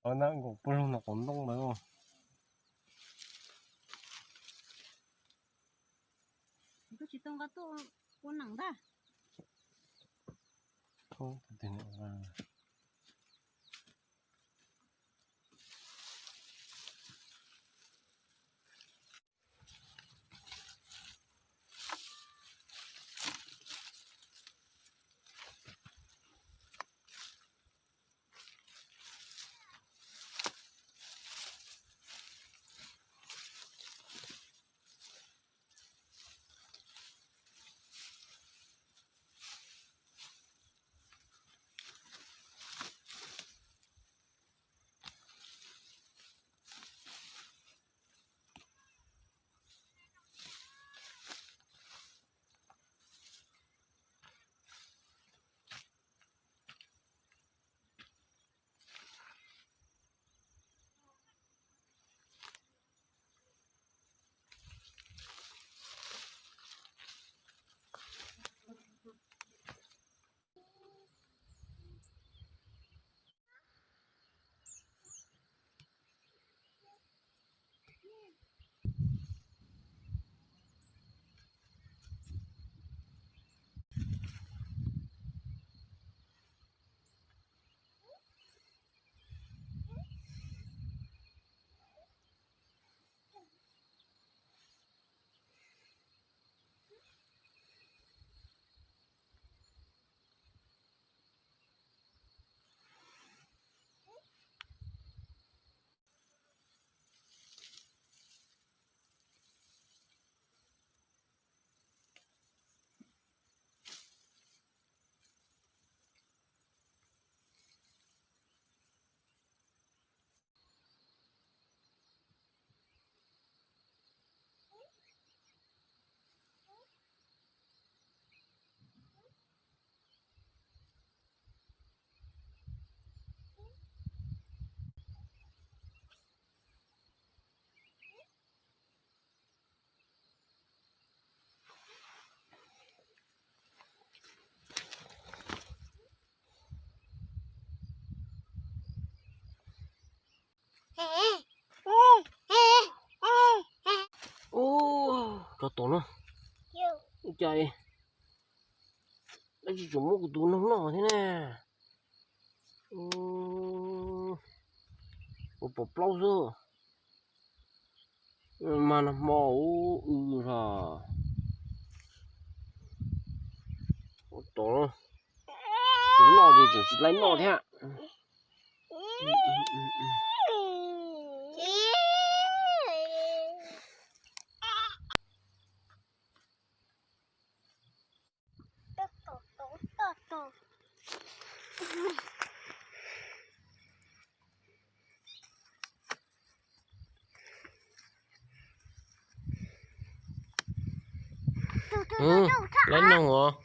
Ua nab nkaus puag lug nram qaum ntoo ntawd. Koj tsis tau nqa tuaj ua nees ntag. Ub, tsov tom no. Ua cas dab tsi tseem muab kuv tus noog noj thiab ne? Ua pom plaub xwb. Mas nag hmo ub w os. Ua tom, tus loj ces tseem tsis laib noj thiab. Laib noog os.